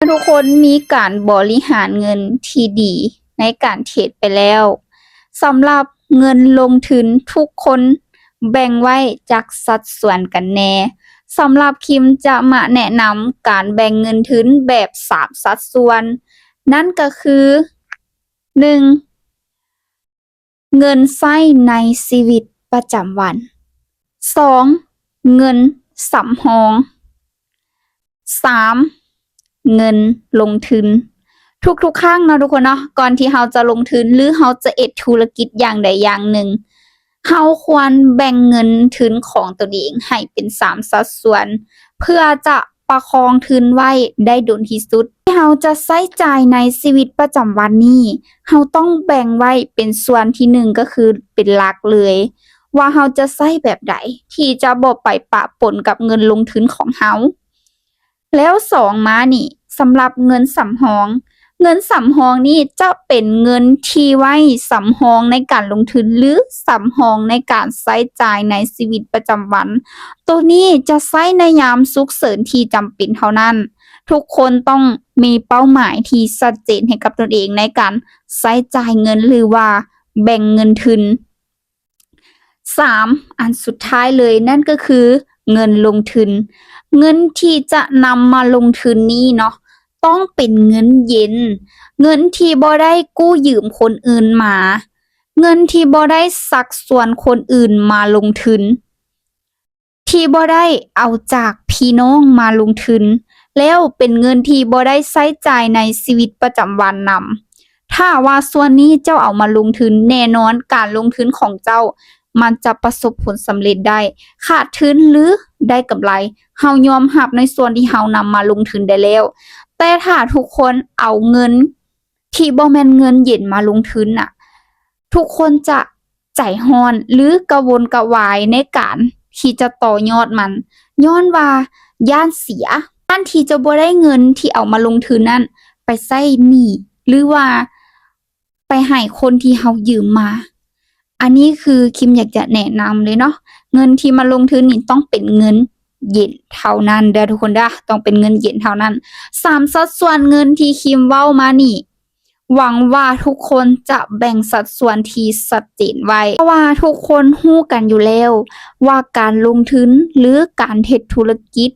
ທຸກຄົນມີການບໍລິຫານເງິນທີ່ດີໃນການເທຣດໄປແລ້ວ. ສຳລັບເງິນລົງທຶນ, ທຸກຄົນແບ່ງໄວ້ຈັກສັດສ່ວນກັນແດ່? ສຳລັບຄິມຈະມາແນະນຳການແບ່ງເງິນທຶນແບບສາມສັດສ່ວນ, ນັ້ນກໍຄື ໜຶ່ງ ເງິນໃຊ້ໃນຊີວິດປະຈຳວັນ. ສອງ ເງິນສຳຮອງ. ສາມ ເງິນລົງທຶນ. ທຸກໆຄັ້ງເນາະທຸກຄົນເນາະ, ກ່ອນທີ່ເຮົາຈະລົງທຶນ ຫຼື ເຮົາຈະເຮັດທຸລະກິດຢ່າງໃດຢ່າງໜຶ່ງ, ເຮົາຄວນແບ່ງເງິນທຶນຂອງຕົນເອງໃຫ້ເປັນສາມສັດສ່ວນ ເພື່ອຈະປະຄອງທຶນໄວ້ໄດ້ດົນທີ່ສຸດ. ທີ່ເຮົາຈະໃຊ້ຈ່າຍໃນຊີວິດປະຈຳວັນນີ້, ເຮົາຕ້ອງແບ່ງໄວ້ເປັນສ່ວນທີໜຶ່ງ ກໍຄືເປັນຫຼັກເລີຍ ວ່າເຮົາຈະໃຊ້ແບບໃດ ທີ່ຈະບໍ່ໄປປະປົນກັບເງິນລົງທຶນຂອງເຮົາ. ແລ້ວສອງມານີ້ ສຳລັບເງິນສຳຮອງ, ເງິນສຳຮອງນີ້ຈະເປັນເງິນທີ່ໄວ້ສຳຮອງໃນການລົງທຶນ ຫຼື ສຳຮອງໃນການໃຊ້ຈ່າຍໃນຊີວິດປະຈຳວັນ. ໂຕນີ້ຈະໃຊ້ໃນຍາມສຸກເສີນທີ່ຈຳເປັນເທົ່ານັ້ນ. ທຸກຄົນຕ້ອງມີເປົ້າໝາຍທີ່ຊັດເຈນໃຫ້ກັບຕົນເອງໃນການໃຊ້ຈ່າຍເງິນ ຫຼືວ່າແບ່ງເງິນທຶນ. ສາມ ອັນສຸດທ້າຍເລີຍ ນັ້ນກໍຄືເງິນລົງທຶນ. ເງິນທີ່ຈະນຳມາລົງທຶນນີ້ເນາະ ຕ້ອງເປັນເງິນເຢັນ, ເງິນທີ່ບໍ່ໄດ້ກູ້ຢືມຄົນອື່ນມາ, ເງິນທີ່ບໍ່ໄດ້ຊັກຊວນຄົນອື່ນມາລົງທຶນ, ທີ່ບໍ່ໄດ້ເອົາຈາກພີ່ນ້ອງມາລົງທຶນ, ແລ້ວເປັນເງິນທີ່ບໍ່ໄດ້ໃຊ້ຈ່າຍໃນຊີວິດປະຈຳວັນນຳ. ຖ້າວ່າສ່ວນນີ້ເຈົ້າເອົາມາລົງທຶນ, ແນ່ນອນການລົງທຶນຂອງເຈົ້າມັນຈະປະສົບຜົນສຳເລັດໄດ້, ຂາດທຶນ ຫຼື ໄດ້ກຳໄລ, ເຮົາຍອມຮັບໃນສ່ວນທີ່ເຮົານຳມາລົງທຶນໄດ້ແລ້ວ. ແຕ່ຖ້າທຸກຄົນເອົາເງິນທີ່ບໍ່ແມ່ນເງິນເຢັນມາລົງທຶນນະ, ທຸກຄົນຈະໃຈຮ້ອນ ຫຼື ກະວົນກະວາຍໃນການທີ່ຈະຕໍ່ຍອດມັນ, ຍ້ອນວ່າຢ້ານເສຍ, ຢ້ານທີ່ຈະບໍ່ໄດ້ເງິນທີ່ເອົາມາລົງທຶນນັ້ນໄປໃຊ້ໜີ້ ຫຼື ວ່າ ໄປໃຫ້ຄົນທີ່ເຮົາຢືມມາ. ອັນນີ້ຄືຄິມຢາກຈະແນະນຳເລີຍເນາະ, ເງິນທີ່ມາລົງທຶນນີ້ຕ້ອງເປັນເງິນເຢັນເທົ່ານັ້ນເດີ້ທຸກຄົນເດີ້, ຕ້ອງເປັນເງິນເຢັນເທົ່ານັ້ນ. ສາມສັດສ່ວນເງິນທີ່ຄິມເວົ້າມານີ້ ຫວັງວ່າທຸກຄົນຈະແບ່ງສັດສ່ວນທີ່ຊັດເຈນໄວ້, ເພາະວ່າທຸກຄົນຮູ້ກັນຢູ່ແລ້ວວ່າການລົງທຶນ ຫຼື ການເຮັດທຸລະກິດ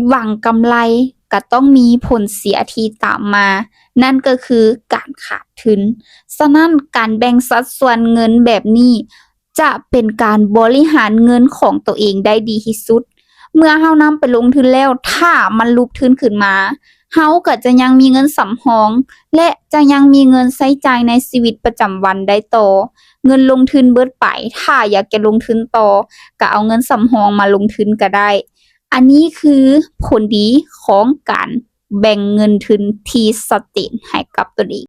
ຫວັງກຳໄລກໍຕ້ອງມີຜົນເສຍທີ່ຕາມມາ, ນັ້ນກໍຄືການຂາດທຶນ. ສະນັ້ນ ການແບ່ງສັດສ່ວນເງິນແບບນີ້ຈະເປັນການບໍລິຫານເງິນຂອງຕົວເອງໄດ້ດີທີ່ສຸດ. ເມື່ອເຮົານຳໄປລົງທຶນແລ້ວ, ຖ້າມັນຫຼຸບທຶນຂຶ້ນມາ, ເຮົາກໍຈະຍັງມີເງິນສຳຮອງ ແລະ ຈະຍັງມີເງິນໃຊ້ຈ່າຍໃນຊີວິດປະຈຳວັນໄດ້ຕໍ່. ເງິນລົງທຶນເບິດໄປ, ຖ້າຢາກຈະລົງທຶນຕໍ່, ກໍເອົາເງິນສຳຮອງມາລົງທຶນກໍໄດ້. ອັນນີ້ຄືຜົນດີຂອງການແບ່ງເງິນທຶນທີ່ຊັດເຈນໃຫ້ກັບຕົນເອງ.